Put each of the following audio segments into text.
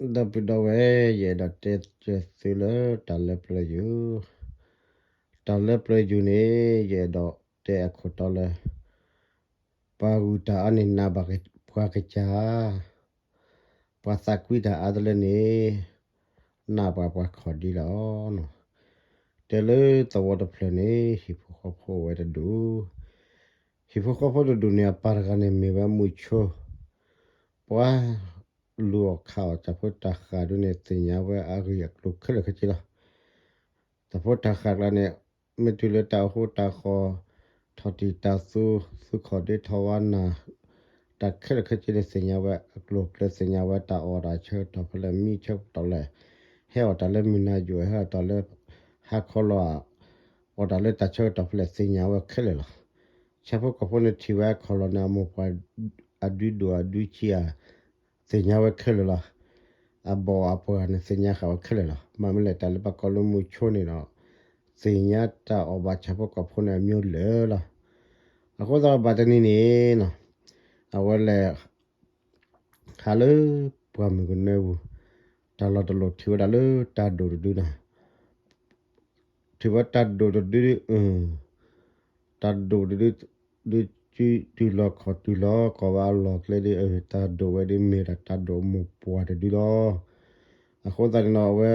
ဒီပုၢ်ဒီဝဲၢ်, ယအဲၣ်ဒိးတဲသုလၢတၢ်လၢပျၢၤယိၤ, တၢ်လၢပျၢၤယိၤန့ၣ် ယအဲၣ်ဒိးတဲအခိၣ်တီလၢ ပှၤဂုၤတၢ်အါန့ၣ် နာ်ဘၣ်ပှၤကစၢ်, ပှၤသးကွံတၢ်အါတလၢန့ၣ် နာ်ဘၣ်ပှၤခီၣ်ဒံလီၤ. တဲလၢသဝီတဖျၢၣ်န့ၣ် ဟံၣ်ဖိဃီဖိအိၣ်ဝဲတဒူၣ်, ဟံၣ်ဖိဃီဖိတဒူၣ်န့ၣ် အပၢ်တဂၤန့ၣ်မ့ၢ်ဝဲမုဆိ, ပှၤလူၤအီၣ်ခးအီၣ်တၢ်ဖိတၢ်ဃာ်ဒ်န့ၣ် သ့ၣ်ညါဝဲအဂ့ၢ်အကျိၤခဲလၢာ်ခဲဆ့လီၤ. တၢ်ဖိတၢ်ဃာ်ကျါန့ၣ် မ့ၢ်တုၤလၢတၢ်အိၣ်ဃိတၢ်ဃီ, ထီၣ်တံၢ်တၢ်သူ, သူခီၣ်ဒ့ထီၣ်ဝါနၢ်, တၢ်ခဲလၢာ်ခဲဆ့န့ၣ် သ့ၣ်ညါဝဲအကျိၤအကျဲ, သ့ၣ်ညါဝဲတၢ်အီၣ်တၢ်ဆၢကတီၢ်ဖဲလဲၣ်, မံဆၢကတီၢ်လဲၣ်, ဟဲအီၣ်တၢ်လၢမုၢ်နၤယိာ်, ဟဲအီၣ်တၢ်လၢဟါခီလီၤဧါ, အီၣ်တၢ်လၢတၢ်ဆၢကတီၢ်ဖဲလဲၣ် သ့ၣ်ညါဝဲခဲလၢာ်လီၤ. ဆၣ်ဖိကီၢ်ဖိန့ၣ်ထံၣ်ဝဲအခီၣ်လီၢ်န့ၣ် အမိၢ်ပှၢ်အဒုဒိၣ်အဒုဆံးဧါ, သ့ၣ်ညါဝဲခဲလၢာ်လီၤ. အဘီၣ်အပှၢ်န့ၣ် သ့ၣ်ညါဃာ်ဝဲခဲလၢာ်လီၤ. မ့မ့ၢ်လဲၣ် တၢ်လၢပှၤကိးလၢမုဆိန့ၣ်ဒီး သ့ၣ်ညါတၢ်အီၣ်ဘၣ်ဆၣ်ဖိကီၢ်ဖိန့ၣ် အမံၤလၢာ်လီၤ. အဃိသတးဘၣ်တနံၤန့ၣ် အဝဲလဲၤ ဟးလၢပှၢ်မုၢ်ကနၢပူၤ, တၢ်လီၢ်တလီၢ်ထံၣ်ဝဲဒၣ်လၢတၢ်ဒိၣ်တဒုန့ၣ်, ထံၣ်ဝဲတၢ်ဒိၣ်တဒု, တၢ်ဒိၣ်တဒု, ဒု, တုၤလီၤခီၣ်တုၤလီၤကီၢ်ဘၣ်အလီၢ်ကျဲဒ်, တၢ်ဒိၣ်ဝဲဒ်မ့ၢ်ဒၣ်တၢ်ဒိၣ်မိၢ်ပှၢ်တဒုလီၤ. အဃိသတးန့ၣ်ဒီး အဝဲ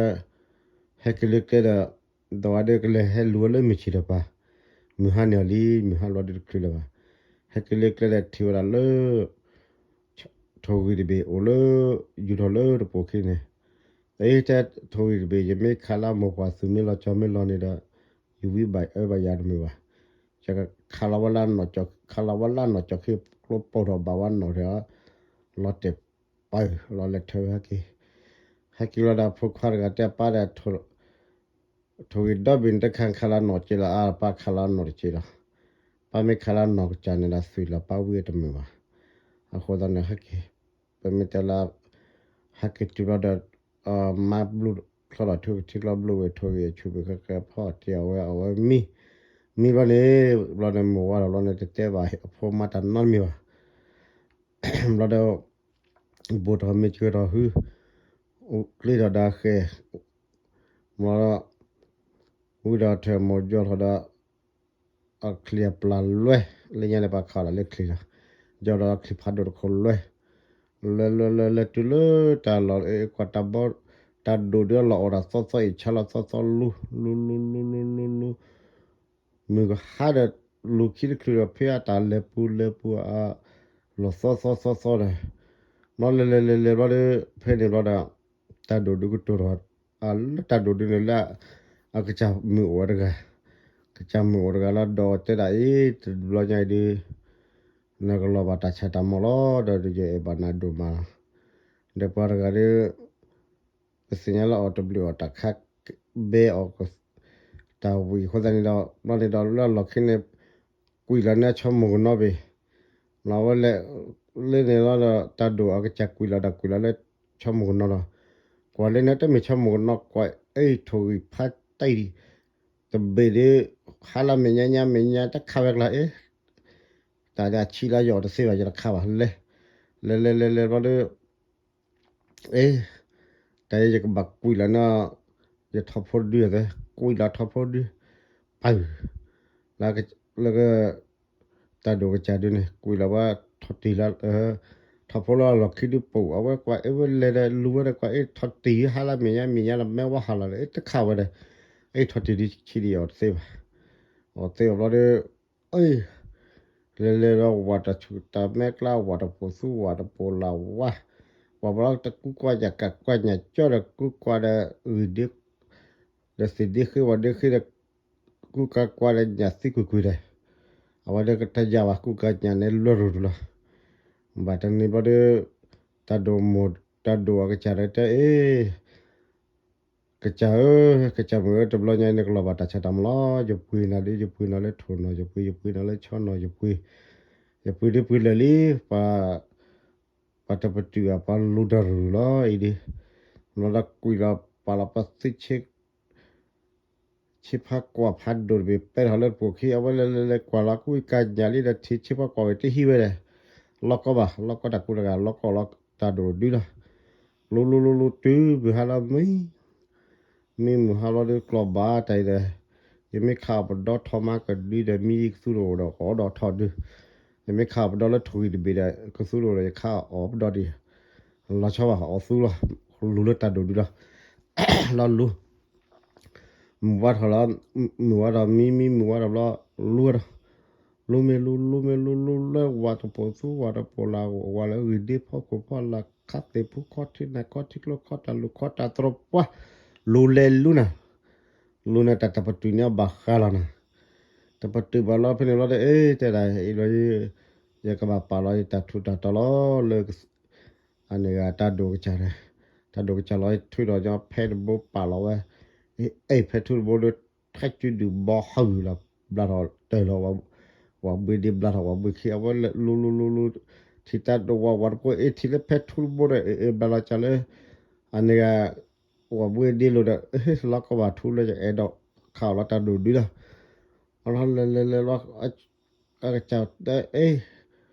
ဟဲက့ၤလၢကျဲဒီး, ဒီးဝဲဒၣ်ကလဲၤဟဲလူၤဝဲလၢမုၢ်ဆ့ၣ်တပၤ, မုၢ်ဟါန့ၣ်အီၤလံ, မုၢ်ဟါလီၤဒုတချုးလၢၤဘၣ်. ဟဲက့ၤလၢကျဲဒီးထံၣ်ဝဲဒၣ်လၢ ထိၣ်ဂံၢ်တဘ့ၣ်အိၣ်လၢ ယူၤထီၣ်လၢတပိာ်ခံန့ၣ်, အတဲထိၣ်ဂံၢ်တဘ့ၣ် ယမ့ၢ်ခးလၢမိၢ်ပှၢ် သုးမ့ၢ်လီၤကၠီမ့ၢ်လီၤန့ၣ်ဒီး, ယဝံဘၣ်အၢဘၣ်ယၤတမုာ်ဘၣ်. ယကခးလီၤဝဲလၢနီၢ်ကၠီ, ခးလီၤဝဲလၢနီၢ်ကၠီခံကျိပိၢ်ထီၣ်ဘၣ်ဝဲနီၢ်ဒီး, လီၤတဲာ်ပာ် လီၤလဲၤထၢဝဲဟဲက့ၤ, ဟဲက့ၤလီၤဒီးဖိခွါတဂၤတဲပၢ်ဒီး ထိၣ်ဂံၢ်ဒီဘ့ၣ်န့ၣ် တခါခးလၢနီၢ်ကၠီလီၤဧါ, ပၢ်ခးလၢနီၢ်တကၠီလီၤ. ပၢ်မ့ၢ်ခးလၢနီၢ်ကစၢ်န့ၣ်ဒီး သုးလီၤပၢ်ဝံအတမုာ်ဘၣ်. အဃိသတးန့ၣ် ဟဲက့ၤ, ပမ့ၢ်တဲလၢ ဟဲက့ၤတုၤဘျီဒီး မါဘျုးချီဒီး ထူကထံကျီဘျုးဝဲထိၣ်ဂံၢ်အဆူၣ်ဘ့ၣ်ဃဲဃဲဖီၣ်တ့ၢ်အီၤဝဲအီၤဝဲမံ, မံဘျီန့ၣ်, ဘျီန့ၣ်မိၢ်ဝါထီၣ်ဘျီန့ၣ် တတဲဘၣ်အဖိမါတၢ်နီတမံၤဘၣ်. ဘျီဒီး ဘိၣ်ထီၣ်မ့ၢ်စှၤထီၣ်ဟု, ကျ့ထီၣ်ဒီးဃဲၤ, ဘျီဒီး ဝံဒီးထၢၣ်မိၢ်ယီၢ်ထီၣ်ဒီး အချံအပျၢ်လွဲ, လၢညါန့ၣ် ပှၤခးလၢချံလီၤ, ယီၢ်ဒီးအချံဖးဒိၣ်တခိၣ်လွဲ, လဲၤလဲၤလဲၤလဲၤတုၤလၢတၢ်လီၢ် ကွၢ်တၢ်ဘီ, တၢ်ဒိၣ်ဒုးအလီၢ်အိၣ်ဒီးသီသီအံၤ ဆါလီၤသီသီလူ, လူလူလူ လူလူလူလူ မုၢ်ကဟါဒီး လူၤခံတချုးဒီး ဖဲအတၢ်လဲၤပူၤလဲၤပူၤအလီၢ်သီသီသီသီဒီး, ဘျီလဲၤလဲၤလဲၤလဲၤဘျီဒီး ဖဲန့ၣ်ဘျီဒီး တၢ်ဒိၣ်ဒုးကတိၤထီၣ်, လၢတၢ်ဒိၣ်ဒုးန့ၣ်လၢ အကစၢ်မုၣ်အိၣ်ဝဲတဂၤ, ကစၢ်မုၣ်အိၣ်တဂၤလီၤဒီးတဲဒၣ်အံၤ တဘျီညါအံၤဒုး နကလီၤဘၣ်တၢ်ဆၣ်တၢ်မီၤလီၤ ဒီးယအဲၣ်ဘၣ်နၤဒိၣ်မးလီၤ. ဒီးပှၤတဂၤဒီး ပသ့ၣ်ညါလၢအီၤတဘျုးအီၣ်တၢ်ခါ ဘဲအီၤ တၢ်ဝံၤအဃိသတးန့ၣ်ဒီး ဘျီန့ၣ်ဒီးလၢအလီၢ်ခံန့ၣ် ကွံာ်လီၤန့ၢ်အဆီမိၢ်ကနီၤဘ့ၣ်, လီၤဝဲလဲၣ်, လၢန့ၣ်လီၤဒီး တၢ်ဒိၣ်အကစၢ်ကွံာ်လီၤဒီးကွံာ်လီၤလၢဆီမိၢ်ကနီၤလီၤ. ကွၢ်လၢန့ၣ်တမ့ၢ်ဆီမိၢ်ကနီၤ ကွၢ်အ့ၣ်ထိၣ်ဂံၢ်ဖးတံၢ် တဘ့ၣ်ဒီး ဟါလၢမဲာ်ညါညါမဲာ်ညါတခါဝဲကျါအ့ၣ် တၢ်ဒၣ်ဆံးလၢယအီၣ်တသ့ဘၣ် ယတခါဘၣ်လဲၣ်, လဲၤလဲၤလဲၤလဲၤဘျီဒီး အ့ၣ် တၢ်အံၤယကဘၣ်ကွံာ်လီၤန့ၢ် ယထီၣ်ဖိတဒုအသး, ကွံာ်လီၤထီၣ်ဖိတဒု, ပၢ် လၢက တၢ်ဒိၣ်ကစၢ်ဒုန့ၣ် ကွံာ်လီၤဝဲထီၣ်တံၢ်လၢ ထီၣ်ဖိလၢအလီၢ်ခံဒုပူၤ အဝဲကွၢ်အ့ၣ်ဝဲလဲၤဒီးလူၤဝဲဒီးကွၢ်အ့ၣ်ထီၣ်တံၢ်ဟါလၢမဲာ်ညါမဲာ်ညါလီၤ မ့ၢ်ဝဲဟါလီၤဒီး အ့ၣ်တခါဝဲဒီး အ့ၣ်ထီၣ်တံၢ်ဒုဆံးဒံးအီၣ်တသ့ဘၣ်, အီၣ်တသ့ဘၣ်ဘျီဒီး အ့ၣ် လဲၤလဲၤဒီးဝၤတၢ်ဆူၣ်တၢ်မဲကျါ ဝၤတပိာ်သူဝၤတပိာ်လၢ်ဝါ, ဝၤဘျီတကူကွၢ်ညၣ်ကၣ်ကွၢ်ညၣ်ကၠီဒီးကူကွၢ်ဒီးဂံၢ်ဒ့ ဒီးသ့ၣ်ဒ့ဃ့ဝၤဒ့ဃ့ဒီး ကူကၤကွၢ်ဒီးညၣ်သံကွံာ်ကွံာ်ဒီး အဝဲဒီးကတယၢ်ဘၣ်ကူကၤညၣ်န့ၣ်လွဲၢ်ရူၤရူၤလီၤ. ဘၣ်တနံၤဘျီဒီး တၢ်ဒိၣ်မိၢ် တၢ်ဒိၣ်အကစၢ်ဒီးတဲအ့ၣ် ကစၢ်ဧၢ, ကစၢ်မုၣ်ဧၢ, တဘျီညါအံၤ နကလီၤဘၣ်တၢ်ဆၣ်တၢ်မီၤလီၤ. ယပှ့ၤနၤဒုး ယပှ့ၤနၤလၢထိၣ်နီၣ်, ယပှ့ၤ ယပှ့ၤနၤလၢဆီနီၣ်, ယပှ့ၤ ယပှ့ၤဒုးပှ့ၤလၢာ်လံ, ပှၤ ပှၤတပတုာ်အပှၤလူၤတၢ်ရူၤလီၤအံၤဒုး, ဘျီဒီးကွံာ်လီၤပာ်လီၤပှၤသ့ဆ့ ဆ့ဖးကွၢ်ဖးဒိၣ်တဘ့ၣ် ပဲထီၣ်လၢတပိာ်ခံ အဝဲလဲၤလဲၤလဲၤကွၢ်လီၤ ကွံာ်ကၤညၣ်လံဒီးထံၣ်ဆ့ဖးကွၢ်ဝဲတဟံးဝဲဒီး လီၤကီဘၣ် လီၤကီတၢ်ကူတဂၤ လီၤကီလီၤတၢ်ဒိၣ်ဒုလီၤ. လူၤလူၤလူၤလူၤတုၤမုၢ်ဟါလီၤမံ, မံမုၢ်ဟါလီၤဒီးကျီၢ်ဘၣ်တၢ်အံၤဒီး, ယမ့ၢ်ခးအီၤပဒီထီၣ်မးကဒုဒီး မံယံၤကသူတအိၣ်ဒီး ကအီၣ်ဒီးထီၣ်ဒု, ယမ့ၢ်ခးအီၤပဒီလၢထိၣ်ဂံၢ်တဘ့ၣ်ဒီး ကသူတအိၣ်ဒီး ယခးအီၤပဒီဒံး, လီၤဆီဘၣ် အီၣ်သူလီၤ, လူၤလၢတၢ်ဒိၣ်ဒုလီၤ, လီၤလူၤ မုၢ်ဝါထီၣ်လီၤ, မုၢ်ဝါထီၣ်မံမံမုၢ်ဝါထီၣ်ဘျီ, လူၤဝဲဒီး, လူၤမ့ၢ်လူၤ လူၤမ့ၢ်လူၤ လူၤလၢဝၤတပိာ်သူ ဝၤတပိာ်လၢ် ဝၤလၢဂံၢ်ဒ့ဖီခိၣ်ဖီလာ် ခါသ့ၣ်ဖူခီထံနၤ ခီထံကျိခီတၢ်လူၤ ခီတၢ်တြီပှၤ, လူၤလဲၤလူၤနၤ, လူၤနၤတၢ်တပတုာ်န့ၢ်အီၤဘၣ်ဃးလီၤနၤ, တပတုာ်ဘၣ်လီၤဖဲန့ၣ်လီၤဒီး အ့ တဲဒၣ်အံၤလီၤ, ယကဘၣ်ပာ်လီၤယတၢ်ထူးတၢ်တီၤလီၤလၢ အန့ၣ်ဂ့ၤ တၢ်ဒိၣ်ကစၢ်, တၢ်ဒိၣ်ကစၢ်လီၤ ထုးဒီးညီဖဲတဘိပာ်လီၤဝဲ, အ့ၣ်ဖဲထူတဘိဒီး ထဲကုဒုၣ်ဘီဟုၣ်လီၤ ဘျါထီၣ်တၢ်လီၤ, ဝၤဘှ့ဒ့ဘျါထီၣ်ဝၤဘှ့ခံ အဝဲလူၤလူၤလူၤလူၤ, ထံၣ်တၢ်ဒိၣ်ဝၤ ဝၤတဖိအ့ၣ်ထံၣ်လၢဖဲထူတဘိဒီး အ့ၣ်အ့ၣ်ဘျါလီၤကၢ်လၢ, အန့ၣ်ဂ့ၤ ဝၤဘှ့ဒ့လိၤဒီး ဟ့ၣ်လီၤကီၢ်ဘၣ်ထူလၢယအဲၣ်ဒိးခးအီၤလီၤတၢ်ဒိၣ်ဒုလီၤ, အလီၤလဲၤလဲၤလဲၤလီၤ အကစၢ်တဲအ့ၣ်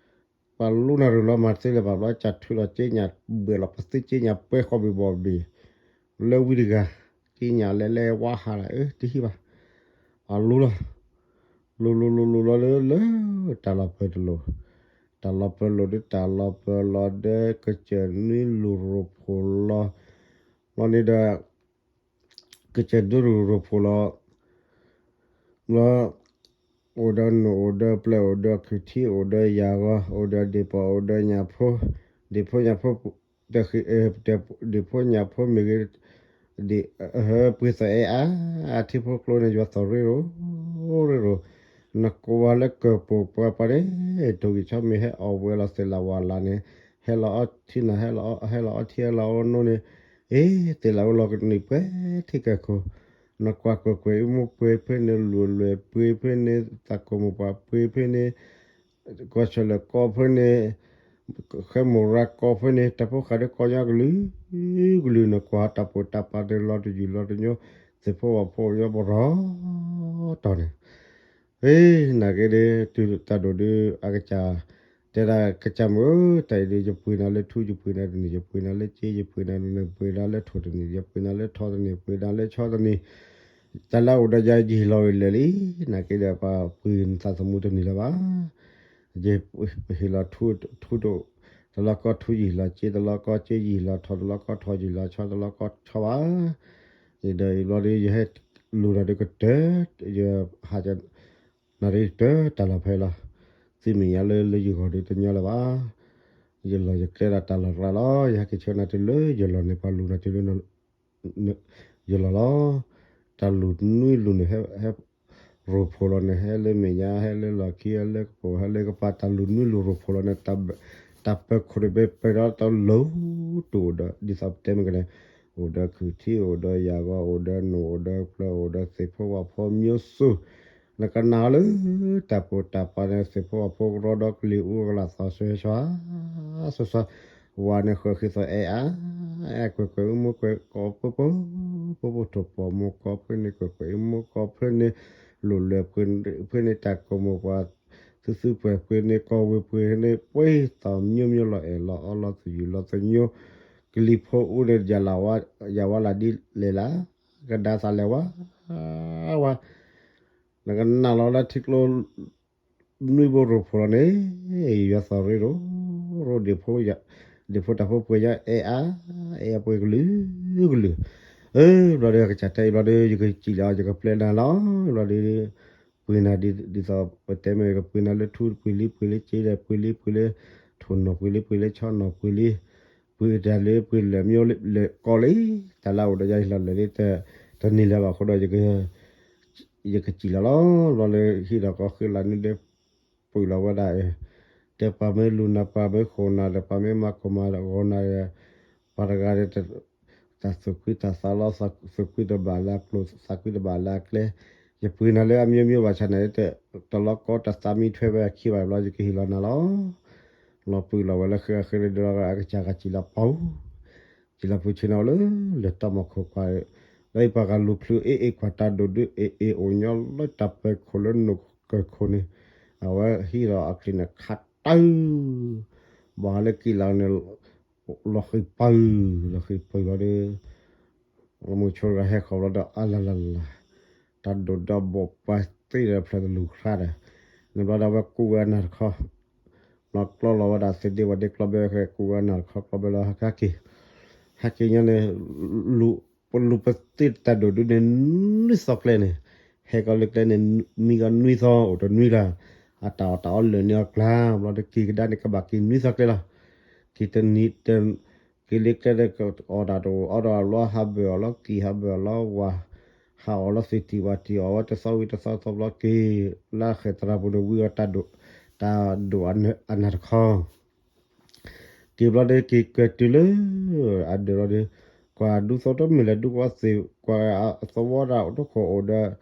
ပှၤလူနၤရူၤလီၤမၤသ့လၢၤဘၣ်ဘျီ ကစၢ်ထုးလီၤက့ညၣ်ဘှဲးလီၤ ပသ့က့ညၣ်ပှဲၤဃီဘ့ၣ်ဘီၣ်ဘ့ၣ်, လၢဝံတဂၤ, က့ညၣ်လဲၤလဲၤဝါဟးလၢ အၢ တဟံၣ်ဘၣ်, အလူလီၤ, လူၤလူၤလူၤလူၤလီၤလၢလၢ, တၢ်လီၤပၢၤတလိၤ, တၢ်လီၤပၢၤလိၤဒီး တၢ်လီၤပၢၤလီၤဒီး ကစၢၢ်နွံလူၤရိၤဖိးလီၤ, လီၤန့ၣ်ဒီး ကစၢၢ်ဒုးရူၤရိၤဖိးလီၤ, လီၤ, အိၣ်ဒီးနိၣ် အိၣ်ဒီးပျဲၢ် အိၣ်ဒီးခုၣ်ထံ အိၣ်ဒီးယၢ်ဂီၤ အိၣ်ဒီးဒ့ၣ်ပီၣ် အိၣ်ဒီးညၣ်ဖိ, ဒ့ၣ်ဖိညၣ်ဖိ, ဒ့ၣ်ဖိညၣ်ဖိမ့ၢ်ဂ့ၤ, ဒ့ၣ်, ပှ့ၤသီၣ်အဲၣ်အါ, ထံဖိကျိန့ၣ် ယွၤသီၣ်ရ့ရိၤ, ရ့ရိၤ, နကွၢ်လၢကၢၢ်ပိာ်ပှၤပှၤန့ၣ်, ထိၣ်ဂံၢ်ဆီမ့ၢ်ဟဲအီၣ်ဝဲလီၤသ့ၣ်လၢဝၤလၢ်န့ၣ်, ဟဲလီၤအီထံနၤ ဟဲလီၤအီ, ဟဲလီၤအီထံဟဲလီၤအီနိန့ၣ်, အ့ သ့ၣ်လၢဝဲလီၤကနံၣ်ပှဲၤထံကၢၢ်ခိၣ်, နကွၢ်ကွဲၢ်ကွဲၢ်အံမူပှ့ၤဖဲန့ၣ် လူၤလွဲၢ်ပှ့ၤဖဲန့ၣ် သးကိၢ်မိၢ်ပှၢ်ပှ့ၤဖဲန့ၣ်, ကီၢ်ဆၢလၢကီၢ်ဖဲန့ၣ်, ဃဲမိၢ်ရၤကီၢ်ဖဲန့ၣ် တၢ်ဖိဃၢ်ဒီးကီၢ်ညီကလုာ်, ကလုာ်နကွၢ်တၢ်ပိာ်တၢ်ပာ်တလီၤတယုၢ်လီၤတညိ, သ့ၣ်ဖိဝၣ်ဖိယီပရီၤ, တီၢ်န့ၣ် အ့ နာ်က့ဒီး တုၤတၢ်ဒိၣ်ဒီး အကစၢ်, တဲဒၣ်ကစၢ်မုၣ်ဧၢ, တၢ်အံၤဒီး ယပှ့ၤနၤလၢထူ ယပှ့ၤနၤတနံၤ ယပှ့ၤနၤလၢစ့ ယပှ့ၤနၤတနံၤ ပှ့ၤနၤလၢထိၣ်တနံၤ ယပှ့ၤနၤလၢဆီတနံၤ ပှ့ၤနၤလၢဆီတနံၤ, တၢ်လၢအအိၣ်ဒီးယၤယဟ့ၣ်လီၤဝဲလၢာ်လံ, နာ်က့ဒီးပှၤပှ့ၤနသးသမူတနံၤလၢၤဘၣ် ယဟ့ၣ်လီၤထူ, ထူတအိၣ်, တလီၢ်ကီၢ်ထူယဟ့ၣ်လီၤစ့, တလီၢ်ကီၢ်စ့ယဟ့ၣ်လီၤထီ, တလီၢ်ကီၢ်ထီယဟ့ၣ်လီၤဆီ, တလီၢ်ကီၢ်ဆီဘၣ်. အံၤဒီးအံၤဘျီဒီး ယဟဲလူၤဒီးကတၢၢ်, ယဟး, နၤဒီးကတၢၢ်တၢ်လီၢ်ဖဲလီၤ. သုမ့ၢ်ညါလၢလၢယဂီၢ်ဒီးတညီလၢၤဘၣ်. ယလီၢ်ယကျဲဒီးတၢ်လီၢ်ရၤလီၤ. ယဟဲက့ၤဆၢနၤတုၤလၢယလီၢ်န့ၣ် ပှၤလူၤနၤတုၤလၢ ယလီၢ်လီၤ. တၢ်လူၤနွံလူၤန့ၣ် ဟဲ, ဟဲရိၤဖိးလီၤန့ၣ် ဟဲလၢမဲာ်ညါ ဟဲလၢလီၢ်ခံ ဟဲလၢကပိာ် ဟဲလၢကပၤ တၢ်လူၤနွံလူၤရိၤဖိးလီၤန့ၣ် တၢ်ပၢၤခိၣ်တဘ့ၣ်ပၢၤဒီးတၢ်လီၤတူၢ်ဒီး ဒ်သိးပတဲမ့ၢ်ကန့ၣ် အိၣ်ဒီးခုၣ်ထံ အိၣ်ဒီးယၢ်ဂီၤ အိၣ်ဒီးနိၣ် အိၣ်ဒီးပျဲၢ် အိၣ်ဒီးသ့ၣ်ဖိဝၣ်ဖိ မျိုးစုံ နကနၣ်လၢ တၢ်ပိာ်တၢ်ပာ်န့ၣ် သ့ၣ်ဖိဝၣ်ဖိကရီဒီးကလံၤအူကလးသီၣ်စွဲစွါ, စွဲစွါ, ဝၤန့ၣ်ဃၢၤဃံသီၣ်အဲၣ်အါ, အဲၣ်ကွဲၢ်ကွဲၢ်အူမူကွဲၢ်ကိးပူၤပူၤ, ပူၤပူၤထိၣ်ပိာ်မူကိးဖဲန့ၣ် ကွဲၢ်ကွဲၢ်အူမူကိးဖဲန့ၣ်, လိၣ်လၢၢ်ဖဲန့ၣ် တၢ်ကိၢ်မိၢ်ပှၢ်, သုသုပှဲၤဖဲန့ၣ် ကိးဝ့ၢ်ဖဲန့ၣ် ပှဲၤသီၣ်မျိုးမျိုးလီၤအဲၣ်လီၤအီလီၤသယုၢ်လီၤသညိ, ကလံၤဖိအူန့ၣ် ယၢ်ဝါလၢဒ်လဲၣ်လၢ, ကဒါသးလဲၤဝါ, ဝါ နကနၣ်လီၤလၢထံကျိ နွံဘိရိၤဖိးလီၤန့ၣ်, ယွၤသီၣ်ရ့ရိၤ, ရိၤဒ့ၣ်ဖိ, ဒ့ၣ်ဖိတၢ်ဖိပှဲၤညါအဲၣ်အါ, အဲၣ်အါပှဲၤကလုာ်ကလုာ်, အၢ ဘျီဒီးကစၢ်တဲအံၤဘျီဒီး ယကစံၣ်လီၤ ယကပျဲနၤလီၤ, ဘျီဒီး ပှ့ၤနၤဒ်သိးပတဲမ့ၢ် ကပှ့ၤနၤလၢထူပှ့ၤလံ ပှ့ၤလၢစ့ဒီး ပှ့ၤလံ ပှ့ၤလၢထိၣ်နီၣ် ပှ့ၤလံ ပှ့ၤလၢဆီနီၣ် ပှ့ၤလံ, ပှ့ၤတၢ်လၢပှ့ၤလၢာ်မျိုးလၢာ်ကိးလံ, တၢ်လၢအအိၣ်ဒီးယၤဟ့ၣ်လီၤလၢာ်လံ တနံၤလၢၤဘၣ်အဃိဒီး ယကစံၣ်လီၤလီၤ, ဘျီလၢဟံၣ်ဒီးကီၢ်ဃ့လီၤန့ၣ်ဒီး ပုာ်လီၤဝဲဒၣ်, တဲပှၤမ့ၢ်လူၤနၤ ပှၤမ့ၢ်ဃိးနၤဒီး ပှၤမ့ၢ်မၤကိၢ်မၤဂီၤနၤဒီး ပှၤတဂၤဒီး တၢ်သူၣ်ကွံတၢ်သးလီ သူၣ်ကွံတဘၣ်လၢအကျိၤ သးကွံတဘၣ်လၢအကျဲ, ယပှ့ၤနၤလၢအမျိုးမျိုးဘၣ်ဆၣ်န့ၣ် တလီၤကီတသးမံထွဲဝဲအခံဘၣ်ဘျီ ယကဟ့ၣ်လီၤနၤလီၤ. လီၤပုာ်လီၤဝဲလၢဃ့အဃ့ဒီး အကစၢ်ဂၤစံၣ်လီၤပူၤ စံၣ်လီၤပူၤဆ့ၣ်နီၤလၢ လၢတၢ်မီၤခိၣ်ကွၢ်, လၢအံၤပှၤဂၤလူၤချုးအ့ၣ်အ့ၣ်ကွၢ်တၢ်ဒိၣ်ဒုးအ့ၣ်အ့ၣ်အိၣ်ညီလၢတၢ်ပၢၤခိၣ်လၢနိၣ်ကၢၢ်ခိၣ်န့ၣ်, အဝဲဟံၣ်လီၤအချံန့ၣ်ခးတၢ်, ဘၣ်ဟးလၢကံၣ်လီၤန့ၣ် လီၤဃံပၢၢ်, လီၤဃံပၢၢ်လီၤဒီး မုဆိတဂၤဟဲဃီၤဘျီဒီး အလၢ်လၢ်လၢ်, တၢ်ဒိၣ်ဒီးဘိးပှၤသ့ဒီးဖျၢၣ်တလူၤခရါဒီး, န့ၣ်ဘျီဒီးအဝဲကူးဝဲအနၢ်တခီ, ဘျီကျီလီၤဝဲဒၣ်သ့ဒ့ဝဲဒ့ကျီဘဲဝဲဃဲ ကူးဝဲအနၢ်တခီ ကျီဘဲလီၤဟဲက့ၤ, ဟဲက့ၤညါန့ၣ်, ပလူၤပသ့တၢ်ဒိၣ်ဒုန့ၣ် နွံသီကျဲန့ၣ်, ဟဲကီၤလၢကျဲန့ၣ် မံကီၤနွံသီ အိၣ်တနွံလၢ်, အတၢ်အီၣ်တၢ်အီလၢာ်န့ၢ်အီၤကျါ, ဘျီဒီးက့ၤကဒါန့ၣ် ကဘၣ်က့ၤနွံသီကျဲလီၤ, က့ၤတနံၤ က့ၤလၢကျဲဒီး အီၣ်တၢ်တအိၣ်အီဒီးအလီၢ် ဟးဘၢၣ်အီၤလီၤ ကံၢ်ဟးဘၢၣ်အီၤလီၤ ဝၤ ဟးအီၣ်လီၤ သ့ၣ်တံၢ်ဝၤတံၢ်အီၣ်ဝဲတသီဝံၤတသီသီဘျီက့ၤ, လၢဃဲၤသရၣ်ပူၤန့ၣ်ဝံၤအီၤ တၢ်ဒိၣ်အနၢ်တခီ, က့ၤဘျီဒီးက့ၤကဲၤတုၤလၢ အဒၢးလီၤဒီး, ကွၢ်ဒူသဝီတမ့ၢ်လၢဒူကဝီသ့ၣ် ကွၢ်သဝီဒၣ်အိၣ်တခိၣ်အိၣ်ဒီး,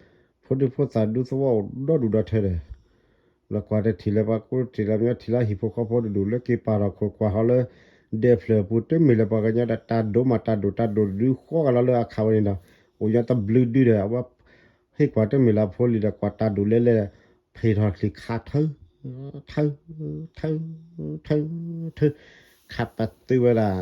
ဖိဒံဖိသၣ်ဒူသဝီအိၣ်ဒီဒူၣ်ဒီထၢဒီး လၢကွၢ်တထံၣ်လၢပှၤကိးတထံၣ်လၢမ့ၢ်ထံၣ်လၢဟံၣ်ဖိဃီဖိတဒူၣ်လၢက့ၤပာ်ထီၣ်ခိၣ်ကွၢ်ဟီလၢ ဒဲးဖျၢၣ်ပူၤတမ့ၢ်လၢပှၤကညီဒီး တၢ်ဒိၣ်မးတၢ်ဒိၣ်တၢ်ဒိၣ်တဒုဃီဂၤလီၤလၢအခးဝဲန့ၣ်ဒီး, အိၣ်ညီတဘျုးဒုဒီး အဝဲဟ့ၣ်ကွၢ်တမ့ၢ်လၢအဖိလံၤဒီး ကွၢ်တၢ်ဒိၣ်လဲလဲ, ဖံးထီၣ်ချံခးထၢ ထၢ ထၢ ထၢ ထၢ ခးပာ်သုဝဲဒၣ်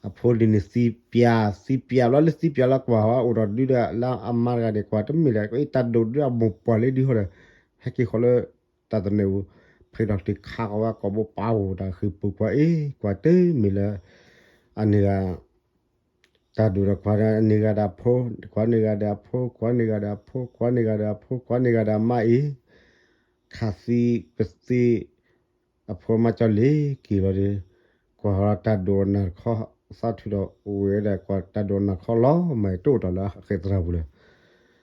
အဖိလံၤန့ၣ်သံပၠး သံပၠးဘျီလၢသံပၠးလၢကွၢ်ဟီ အိၣ်ဒီးဒုဒီးလၢအမါတဂၤန့ၣ် ကွၢ်တမ့ၢ်လၢအတၢ်ဒိၣ်ဒုအမိၢ်ပှၢ်လၢဒုဟီဒီး ဟဲက့ၤဃီလၢ တၢ်သနၢၣ်ပူၤ ဖံးထီၣ်ချံခးဃီဝဲကိာ်ဘိပာ်အိၣ်တၢ်ဃံပူၤကွၢ်အ့ၣ် ကွၢ်တမ့ၢ်လၢ အန့ၣ်ဂၤ တၢ်ဒိၣ်ဒီးကွၢ်န့ၢ်ဂၤဒီးအဖိ ကွၢ်န့ၢ်ဂၤဒီးအဖိ ကွၢ်န့ၢ်ဂၤဒီးအဖိ ကွၢ်န့ၢ်ဂၤဒီးအဖိ ကွၢ်န့ၢ်ဂၤဒီးအမါအံၤ ခးသံပသံ အဖိမါကၠီလ့ၤက့ၤလီၤဒီး ကွၢ်ဟီတၢ်ဒိၣ်အနၢ်တခီ သးထုးဒီးအိၣ်ဝဲဒၣ်ကွၢ်တၢ်ဒိၣ်အနၢ်တခီလီၤ မ့ၢ်တအိၣ်ထီၣ်လၢဃဲၤသရၣ်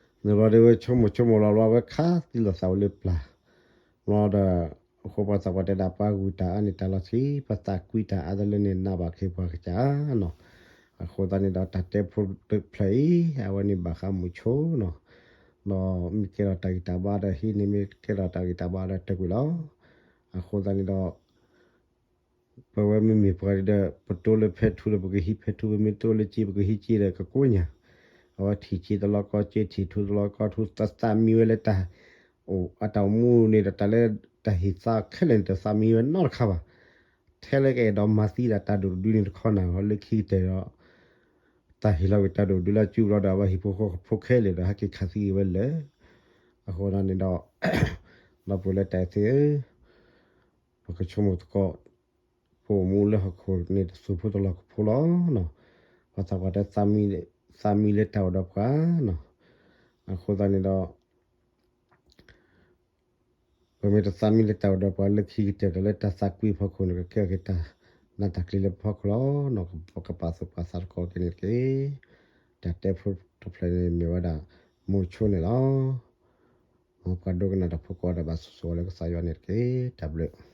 ပူၤလၢၤ န့ၣ်ဘျီဒီးဝဲဆိကမိၣ်ဆိကမိၣ်လီၤဘျီဝဲခးသံလိာ်သးဝဲလၢပျၢ် ဘျီဒီး အဃိပှၤသးပှၢ်တဲဒၣ်ပှၤဂုၤတၢ်အါန့ၣ်တၢ်လီၤဆံး ပသးကွံတၢ်အါတလၢန့ၣ် နးဘၣ်က့ၤပှၤကစၢ်နီၤ အဃိသတးန့ၣ်ဒီးတၢ်တဲဖိတဖျၢၣ်အံၤ အဝဲန့ၣ်ဘၣ်ဃးမုဆိနီၤ ဒီးမ့ၢ်ကဲထီၣ်တၢ်ဂံၢ်တၢ်ဘါဒီးဟံးန့ၢ် မ့ၢ်ကဲထီၣ်တၢ်ဂံၢ်တၢ်ဘါဒီးတၢ်ကွံာ်လီၤ အဃိသတးန့ၣ်ဒီး ပဝဲမ့မ့ၢ်ပှၤဒီး ပတိၢ်လၢဖဲထူဒီး ပကဟံးဖဲထူ ပမ့ၢ်တိၢ်လၢက့ ပကဟံးက့ဒီး ကကိးညါ အဝဲထံၣ်က့တလီၢ်ကီၢ်က့ ထံၣ်ထူတလီၢ်ကီၢ်ထူ တသးမံဝဲလၢတၢ် အိၣ်အတၢ်အိၣ်မူန့ၣ်ဒီး တၢ်လၢတၢ်ဟ့ၣ်သးခဲလၢာ်န့ၣ် တသးမံဝဲနီတခါဘၣ် ထဲလၢကအဲၣ်ဒိးမၤသံဒၣ်တၢ်ဒိၣ်တဒုန့ၣ်တခီနၤ လၢခံကတၢၢ်ဒီး တၢ်ဟ့ၣ်လီၤက့ၤတၢ်ဒိၣ်တဒုလၢအစုပူၤဒီး အဝဲဟံၣ်ဖိဃီဖိခဲလၢာ်ဒီး ဟဲက့ၤခးသံဝဲလၢ အဃိသတးန့ၣ်ဒီး ဒီပုၢ်ဝဲၢ်လၢတၢ်အဲၣ်သ့ၣ်ဧၢ ပကဆိကမိၣ်သကိး ပအိၣ်မူလၢဟီၣ်ခိၣ်န့ၣ် တသူၣ်ဖိတလီၢ်ကဖိလီၤ. ပှၤသးပှၢ်တဲ သးမံလၢတၢ်အိၣ်ဒီးပှၤနီၤ. အဃိသတးန့ၣ်ဒီး ပမ့ၢ်တသးမံလၢတၢ်အိၣ်ဒီးပှၤ လၢခံကတၢၢ်ဒီး လၢတၢ်သးကွံအဖီခိၣ်န့ၣ် ကကဲထီၣ်က့ၤတၢ်နးတၢ်ကျံၤလၢပဖီခိၣ်လီၤ. ပကပာ်သူၣ်ပာ်သးသကိးက့ၤန့ၣ်တက့ၢ်. တၢ်တဲဖိတဖျၢၣ်န့ၣ်မ့ၢ်ဝဲဒၣ် မိၤဆိန့ၣ်လီၤ. မ်ပှၤဒိကနၣ်တၢ်ဖိကိးဂၤဒဲးဘၣ်ဆိၣ်ဂ့ၤလၢကစၢ်ယွၤန့ၣ်တက့ၢ်. တၢ်ဘျုး